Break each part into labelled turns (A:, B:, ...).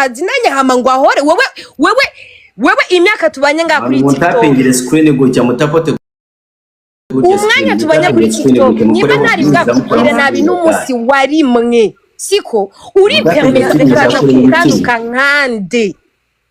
A: mutazinanye hama ngo ahore. Wewe imyaka tubanye ngaha kuri TikTok,
B: Mutapingire screen gutya, mutapote gutya.
A: Umwanya tubanye kuri TikTok, niba ntari bwakubwire nabi n'umunsi warimwe, siko uri permettre kuza kukanduka nkande?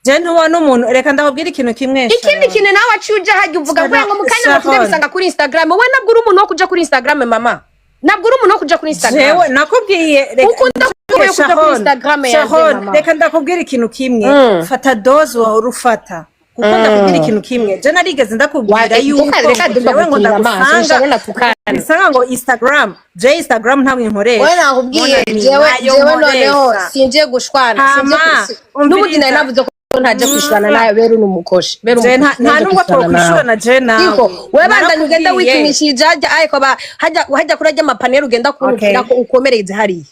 C: Je ntubona umuntu, reka ndakubwira ikintu kimwe.
A: Ikindi kintu nawe waciye uja hajya uvuga ngo mu kanya ngo tujye
C: Sharon.
A: bisanga kuri Instagram. Wowe nabwo uri umuntu wo kuja kuri Instagram, mama, nabwo uri umuntu wo kuja kuri Instagram.
C: Jewe nakubwiye, reka
A: Ukunda kuja kuri
C: Sharon,
A: Instagram yanjye,
C: Sharon,
A: mama.
C: Reka ndakubwira ikintu kimwe. Fata dose wahora ufata, kuko ndakubwira ikintu kimwe, je narigeze ndakubwira yuko
A: Reka
C: ngo
A: Dumba
C: jewe ngo
A: gutira amaso.
C: ndagusanga
A: Sharon atukana.
C: bisanga ngo Instagram, je Instagram ntabwo inkoresha.
A: Wowe nakubwiye.
C: Mon ami,
A: Jewe
C: ntayo
A: jewe noneho
C: nkoresha.
A: sinje gushwana, sinje
C: Hama,
A: n'ubundi nari
C: umviriza.
A: navuze ko ntaje kwishurana nawe. Bera umukoshi, bera
C: Je
A: umukoshi,
C: nta
A: ntaje
C: nubwo
A: kwishurana nawe.
C: twokwishurana je nawe.
A: Iko wewe bandanye ugenda
C: Narakubwiye.
A: wikinishije hajya, ariko ba hajya hajya kuri ajya amapaneri ugenda
C: Okay.
A: kunukira ko ukomereze hariya.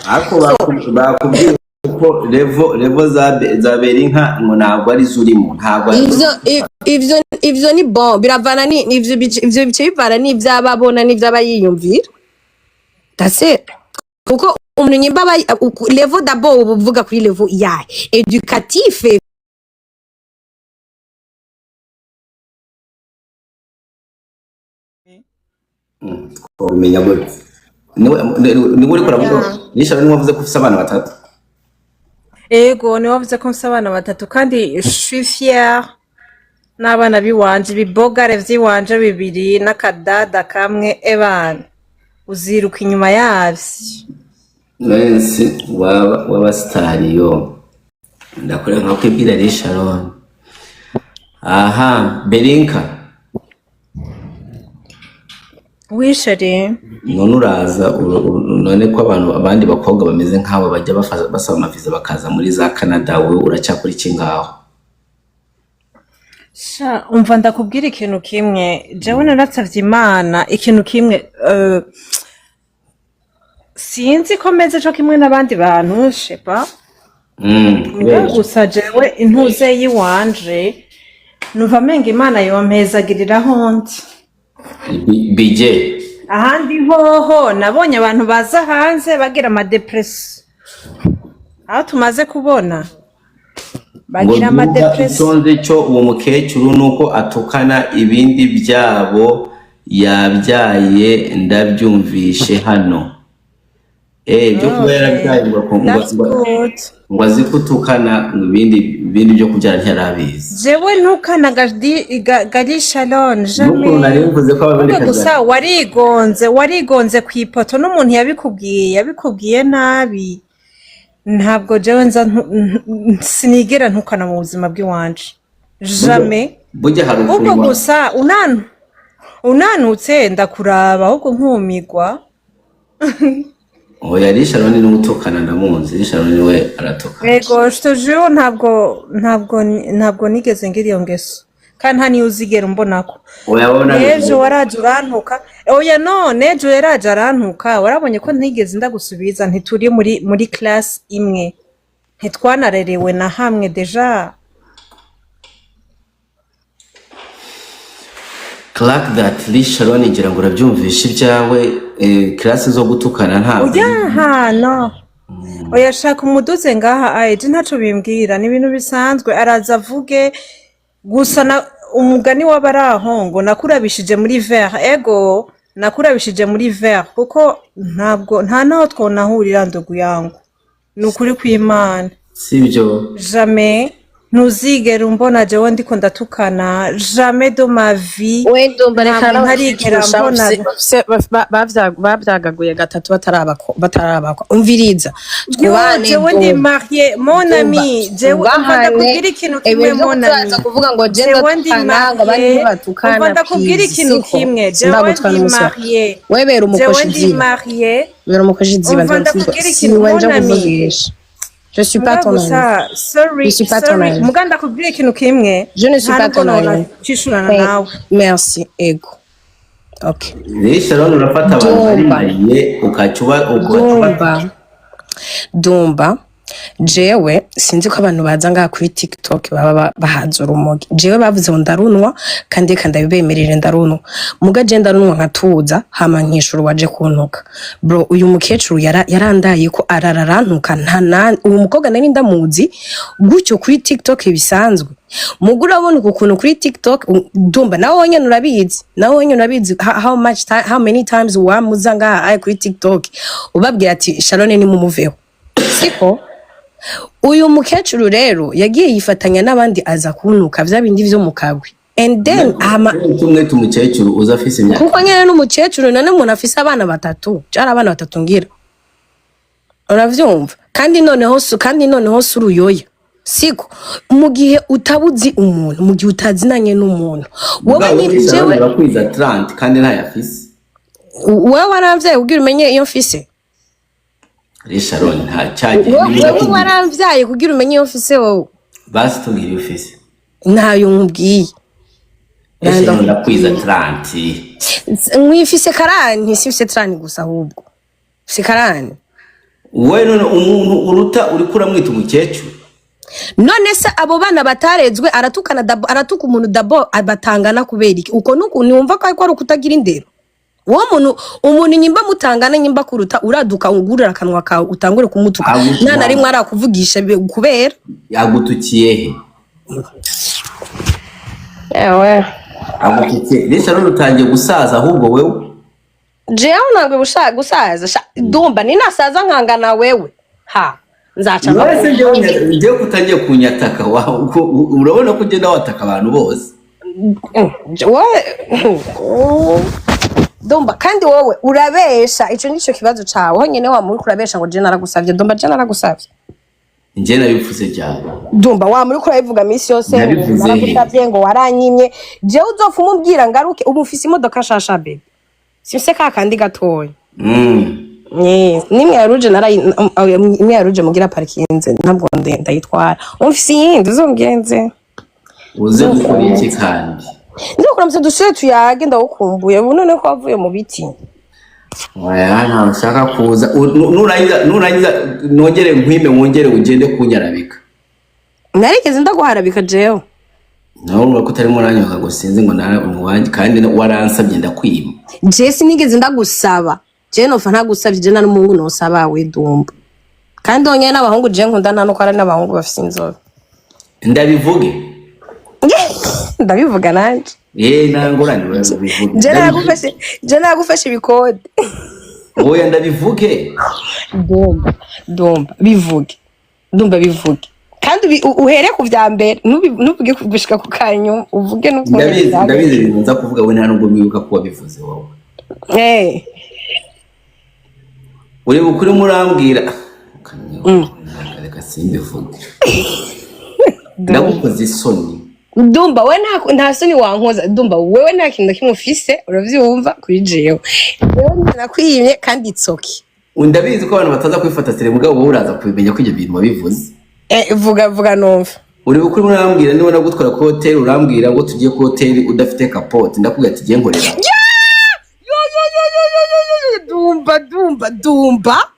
B: Ariko bakubwiye ko level za Berinka ngo ntabwo ari zo urimo, ntabwo ari.
A: Ivyo ni bon, biravana ni ivyo bice bivana n'ivy'ababona n'ivy'aba yiyumvira. That's it. Kuko umuntu nyimba aba level, d'abord uba uvuga kuri level yahe éducatif.
B: Twabimenya gute? Niwe uriko uravuga nisha, niwe wavuze ko ufise abana batatu.
C: Ego, niwe wavuze ko mfise abana batatu, kandi je suis fière n'abana biwanje, ibibogare vy'iwanje bibiri n'akadada kamwe. Ebana, uziruka inyuma yavyo.
B: Benshi waba w'abasitari yo ndakureba nka kwibwira ari Sharon. Aha Berinka.
C: Oui, chérie.
B: None uraza none ko abantu abandi bakobwa bameze nk'abo bajya basaba amaviza bakaza muri za Canada, wowe uracyakora iki ngaho?
C: Sha, umva ndakubwira ikintu kimwe. Jewe narasavye Imana ikintu kimwe. Sinzi ko meze co kimwe n'abandi bantu, shepa. Mbwa.
B: Kubera
C: Gusa jewe intuze yiwanje numva menga Imana yompezagiriraho ndi.
B: BJ.
C: Ahandi hoho nabonye abantu baza hanze bagira ama dépression, aho tumaze kubona
B: Ngo
C: bagira
B: duga
C: ama dépression.
B: Icyo nzi cyo uwo mukecuru ni uko atukana, ibindi byabo yabyaye ndabyumvishe hano, byo kuba yarabyaye ngo
C: That's good.
B: ngo azi kutukana, ngo ibindi byo kubyara ntiyarabizi.
C: Jewe ntukana gari Sharon,
B: N'ukuntu nari
C: jamais.
B: mvuze ko
C: Kumbe
B: ababoneka.
C: Gusa warigonze ku ipoto n'umuntu yabikubwiye, yabikubwiye nabi. Ntabwo jewe nza sinigera ntukana mu buzima bw'iwanje, jamais.
B: Burya hari
C: Ubwo
B: ukuntu
C: gusa unanutse ndakuraba ahubwo nkumigwa.
B: Oya, ari Sharon niwe utukana, ndamuzi. Ari Sharon niwe aratukana.
C: Ego, je te jure, ntabwo nigeze ngira iyo ngeso, kandi nta niyo uzigera umbonako.
B: Oya, wowe
C: N'ejo waraje urantuka. Oya, no n'ejo yaraje arantuka, warabonye ko ntigeze ndagusubiza. Ntituri muri class imwe, ntitwanarerewe na hamwe déjà.
B: Clark that Lee Sharon, ngira ngo urabyumvisha ibyawe, class zo gutukana ntabwo.
C: Oya, no oya, shaka umuduze ngaha aje, ntaco bimbwira, ni ibintu bisanzwe. Araza avuge gusa na umugani w'abaraho ngo nakurabishije muri verre. Ego, nakurabishije muri verre, kuko ntabwo nta naho twonahurira, ndugu yangu, ni ukuri kw'Imana.
B: Sibyo?
C: Jamais, ntuzigera umbona jewe ndiko ndatukana, jamais de ma vie.
A: We ndumva, reka.
C: Ntabwo ntarigera mbona.
A: Bavyagaguye gatatu batarabakwa. Umviriza.
C: Yo,
A: Twubahane.
C: jewe ndi
A: Ndumva.
C: mariée, mon ami. Jewe umva
A: Twubahane.
C: ndakubwira ikintu kimwe,
A: Ibintu vyo
C: mon
A: kuzaza
C: ami.
A: kuvuga ngo je
C: Jewe ndi
A: ndatukana, ngo abandi
C: mariée.
A: ntibatukana,
C: Umva ndakubwira
A: please,
C: ikintu
A: siko
C: kimwe, jewe
A: sindagutwara
C: ndi
A: umusoro.
C: mariée.
A: We bera umukoshi
C: Jewe ndi
A: ziba.
C: mariée.
A: Bera umukoshi ziba.
C: Umva ndakubwira ikintu,
A: Siwe nja
C: mon ami.
A: kuvugisha, je suis pas
C: Muga
A: ton ami.
C: gusa sorry,
A: Je suis pas ton
C: sorry.
A: ami.
C: Muga ndakubwira ikintu kimwe,
A: Je ne suis
C: nta
A: pas
C: nubwo
A: ton ami.
C: nonacishurana
A: Eh,
C: nawe.
A: Merci. Ego, okay.
B: Lee Sharon, urafata abantu bari
A: Dumba.
B: mariye ukaca uba
A: Dumba, Dumba, jewe Sinzi ko abantu baza ngaha kuri TikTok baba bahaza urumogi. Jewe bavuze ngo ndarunwa, kandi reka ndabibemerere, ndarunwa. Muga je ndarunwa nkatuza, hama nkishura waje kuntuka. Bro, uyu mukecuru yarandaye ko arara arantuka. Nta na uwo mukobwa nari ndamuzi gutyo kuri TikTok bisanzwe. Muga urabona uku kuntu kuri TikTok, ndumva nawe wenyene urabizi, nawe wenyene urabizi how much how many times wamuza ngaha aye kuri TikTok ubabwira ati Sharon nimumuveho. Siko uyu mukecuru rero yagiye yifatanya n'abandi, aza kuntuka vya bindi vyo mu kagwi, and then ama
B: Tumwete umukecuru uza afise imyaka?
A: Kuko nyene n'umukecuru, none umuntu afise abana batatu, cari abana batatu ngira, uravyumva? Kandi noneho si uruyoya, siko? Mu gihe utabuzi umuntu, mu gihe utazinanye n'umuntu, wowe
B: Mugabo
A: nyine
B: Sharon
A: jewe
B: urakwiza 30 kandi ntayafise.
A: Wewe waramvyaye kugira umenye iyo mfise?
B: Rero Sharon nta cyagiye.
A: Wewe waramvyaye kugira umenye iyo mfise wowe?
B: Basi tubwire iyo ufise.
A: Ntayo nkubwiye.
B: Ese ndakwiza 30?
A: Mwifise 40, sifise 30 gusa, ahubwo mfise 40.
B: We none umuntu uruta uriko uramwita umukecuru?
A: None se abo bana batarezwe, aratukana dabo, aratuka umuntu dabo batangana kubera iki? Uko nuku niwumva ko ari ukutagira indero. Uwo muntu, umuntu nyimba mutangana, nyimba kuruta, uraduka ugurura akanwa kawe utangure kumutuka nta na rimwe arakuvugisha kubera
B: Agutukiye he?
A: Ewe.
B: Agutukiye? Rero Sharon utangiye gusaza ahubwo wewe.
A: Jewe ntabwo gusaza. Dumba ninasaza nkangana wewe, ha nzaca
B: Wese njyewe ko utangiye kunyataka, urabona ko ugenda wataka abantu bose.
A: Wowe Dumba, kandi wowe urabesha, ico nico kibazo cawe honyene. Wa muri kurabesha ngo je naragusavye. Dumba, je naragusavye?
B: Njye nabivuze cyane.
A: Dumba, wa muri kurabivuga misi yose ngo
B: Nabivuze he?
A: naragusavye, ngo waranyimye. Jewe uzopfa umubwira ngaruke. Ubu mfise imodoka nshasha, baby, simfise ka kandi gatoya. Nimwe ya rouge narayi, imwe ya rouge mugira parkinze, ntabwo ndayitwara. Umfise iyindi, uzongenze.
B: Uze gukora iki kandi?
A: Nzokuramutse, dusubire tuyage, ndawukumbuye. Ubu none ko wavuye mu biti.
B: Oya, ntawe ushaka kuza. Nurangiza nongere nkwime, wongere ugende kunyarabika.
A: Narigeze ndaguharabika jewe?
B: Nawe urumva ko utarimo uranyoka ngo sinzi ngo nawe umuwanjye, kandi waransabye ndakwima.
A: Je sinigeze ndagusaba. Je nofa ntagusabye? Je nta n'umuhungu nosaba we, Dumba. Kandi onyene n'abahungu je nkunda, nta nuko ari n'abahungu bafise inzobe.
B: Ndabivuge?
A: Ndabivuga nanje.
B: Eh, nta ngorane, urabivuge.
A: Je nagufashe ibikode.
B: Oya, ndabivuge.
A: Dumba, Dumba, bivuge. Dumba, bivuge. Kandi uhere ku vya mbere, ntuvuge gushika ku kanyuma, uvuge n'ukuntu
B: Ndabizi.
A: byagenze.
B: Ndabizi ibintu nza kuvuga, we nta nubwo mwibuka ko wabivuze wowe. Ureba ukuri murambwira, reka simbivuge, ndagukoze isoni.
A: Dumba, we nta soni wankoza. Dumba, wewe nta kintu na kimwe ufise, uravyumva, kuri jewe. Jewe nakwimye kandi it's okay.
B: Ndabizi ko abantu bataza kwifata sere, mugabo wowe uraza kubimenya ko ibyo bintu wabivuze.
A: Eh, vuga, vuga numva.
B: Ureba ukuri murambwira, niba nagutwara ku hoteli, urambwira ngo tugiye ku hoteli udafite capote, ndakubwira ati nkorera.
A: Yo yo yo yo yo yo yo yo, Dumba, Dumba, Dumba,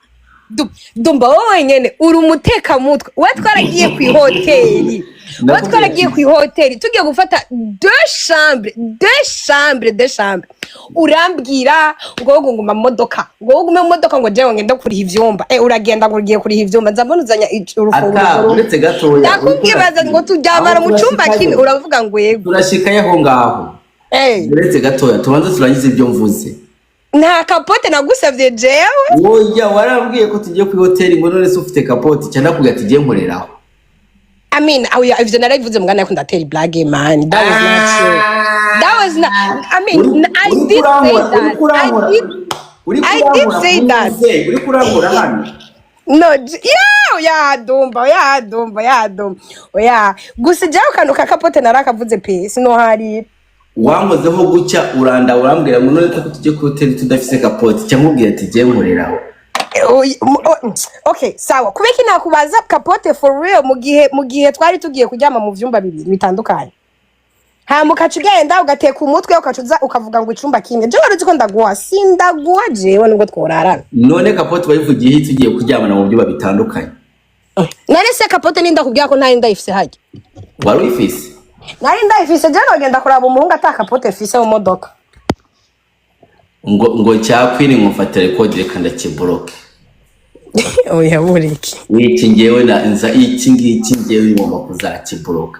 A: Dumba, wowe wenyene uri umutekamutwe. We twaragiye ku ihoteli, we twaragiye ku ihoteli, tugiye gufata deux chambres, deux chambres, deux chambres. Urambwira ngo wowe nguma mu modoka, ngo wowe ugume mu modoka, ngo jewe ngende kuriha ivyumba. Eh, uragenda ngo ugiye kuriha ivyumba, nza mbona uzanya urufunguzo
B: Ata
A: rumwe.
B: Uretse gatoya.
A: Ndakubwibaza ngo turyamana mu cumba kimwe, uravuga ngo yego.
B: Turashikayo aho ngaho.
A: Eh.
B: Uretse gatoya, tubanze turangize ibyo mvuze.
A: Nta capote nagusavye jewe.
B: Oya, warambwiye ko tugiye kuri hoteli, ngo none se ufite capote, cyane nakubwira ati ngiye nkoreraho.
A: I mean, oya, ivyo narabivuze mugana ariko ndatera blague, man. That was not true. That was not. I mean, I did say that. I did say that.
B: Uri kurangura hano.
A: No, yeah, oya, Dumba, oya, Dumba, oya, Dumba. Oya, gusa jewe akantu ka capote narakavuze pe, sinoharira.
B: Wankozeho gucya uranda, urambwira ngo none ko tugiye kuri hoteli tudafise capote, cyangwa ubwira ati ngiye nkoreraho.
A: Okay, sawa. Kubera iki nakubaza capote for real mu gihe twari tugiye kuryama mu vyumba bibiri bitandukanye? Hama ukaca ugenda ugateka umutwe, ukaca uza ukavuga ngo icumba kimwe. Jewe wari uzi ko ndaguha? Sindaguha jewe nubwo tworarana.
B: None capote wayivugiye tugiye kuryamana mu byumba bitandukanye?
A: None se capote ninda kubwira ko ntari ndayifise harya?
B: Wari uyifise?
A: Nari ndayifise. Je nogenda kuraba umuhungu ata capote mfise mu modoka?
B: Ngo cyakwiri ngo mfatire record, reka ndakibloque.
A: Oya, buriki.
B: Iki ngewe na nza iki ngiki, ngewe ngomba kuzakibloka.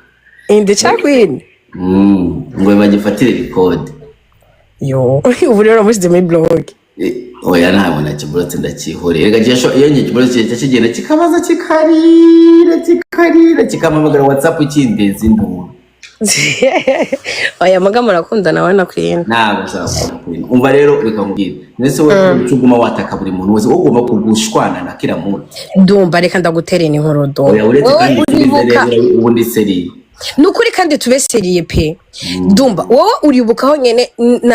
A: Inde cakwini?
B: Ngo bagifatire record.
A: Yo, ubu rero mushyize muri block?
B: Oya, ntabwo nakiblotse, ndakihorera. Reka iyo nkiblotse kica kigenda kikabaza, kikarira, kikarira, kikampamagara WhatsApp, kindeza induru.
A: Oya, muga murakundana wowe na Queen.
B: Ntabwo nshaka kubona Queen. Umva rero, reka nkubwire. Ndetse wowe icyo uguma wataka buri muntu wese, wowe ugomba kugushwana na kila muntu.
A: Ndumva, reka ndagutere inkuru, Dumba.
B: Oya, uretse
A: Wowe
B: kandi uribuka
A: uribuka
B: rero ubundi sérieux.
A: Ni ukuri kandi tube sérieux pe. Dumba, wowe uribukaho nyene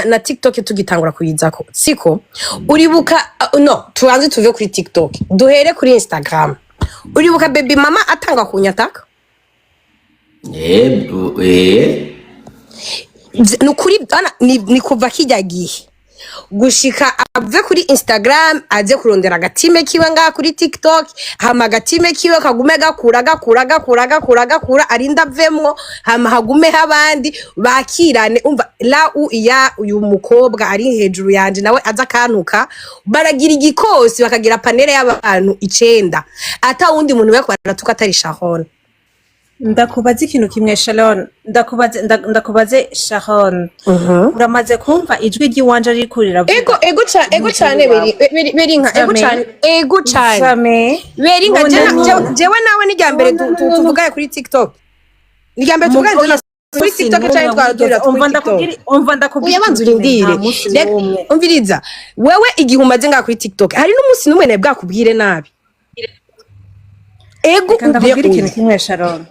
A: na TikTok tugitangura kuyizako, siko? Uribuka, no tubanze tuve kuri TikTok, duhere kuri Instagram. Uribuka baby mama atanga kunyataka?
B: Eh.
A: Ni ukuri bana, ni kuva kijya gihe gushika ave kuri Instagram aze kurondera agatime kiwe ngaha kuri TikTok, hama agatime kiwe kagume gakura, gakura, gakura, gakura, gakura, arinda avemwo, hama hagumeho abandi bakirane. Umva la u iya uyu mukobwa ari hejuru yanje nawe aza akantuka, baragira igikosi, bakagira panel y'abantu icenda, ata wundi muntu bariko baratuka atari Sharon.
C: Ndakubaze ikintu kimwe, Sharon. Ndakubaze, ndakubaze Sharon, uramaze kumva ijwi ry'iwanje ririko riravuga?
A: Ego, ego ego cane. Beri nka ego cane, ego cane.
C: Jamais.
A: Beri nka
C: None
A: jewe nawe ni rya mbere tuvuganye kuri TikTok, ni rya mbere tuvuganye kuri TikTok canke twaradurira kuri
C: Umva,
A: TikTok?
C: ndakubwira, umva, ndakubwira
A: Oya, banza
C: ikintu kimwe,
A: urindire.
C: nta munsi n'umwe.
A: Umviriza, wewe igihe umaze ngaha kuri TikTok, hari n'umunsi n'umwe nawe bwakubwire nabi? Ego
C: Reka
A: ubye
C: ndakubwira ikintu
A: oya.
C: kimwe, Sharon.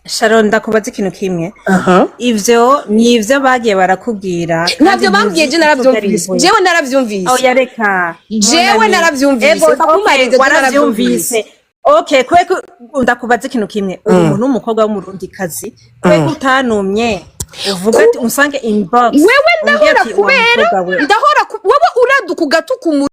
C: Sharon, ndakubaza ikintu kimwe.
A: Aha.
C: Ivyo ni ivyo bagiye barakubwira kandi
A: Ntabyo bambwiye,
C: ntuzi
A: je
C: icyo
A: naravyumvise.
C: byari.
A: Jewe naravyumvise.
C: Oya, reka.
A: Jewe
C: Monami.
A: naravyumvise.
C: Ego,
A: Kakumarize,
C: okay,
A: je
C: waravyumvise. Okay, kweko ndakubaza ikintu kimwe. Uri umuntu w'umukobwa w'umurundikazi, kweko utanumye uvuga ati unsange inbox,
A: Wewe
C: umbwire
A: ndahora
C: ati, wa
A: kubera
C: mukobwa we.
A: ndahora wewe uraduka ugatuka umuntu.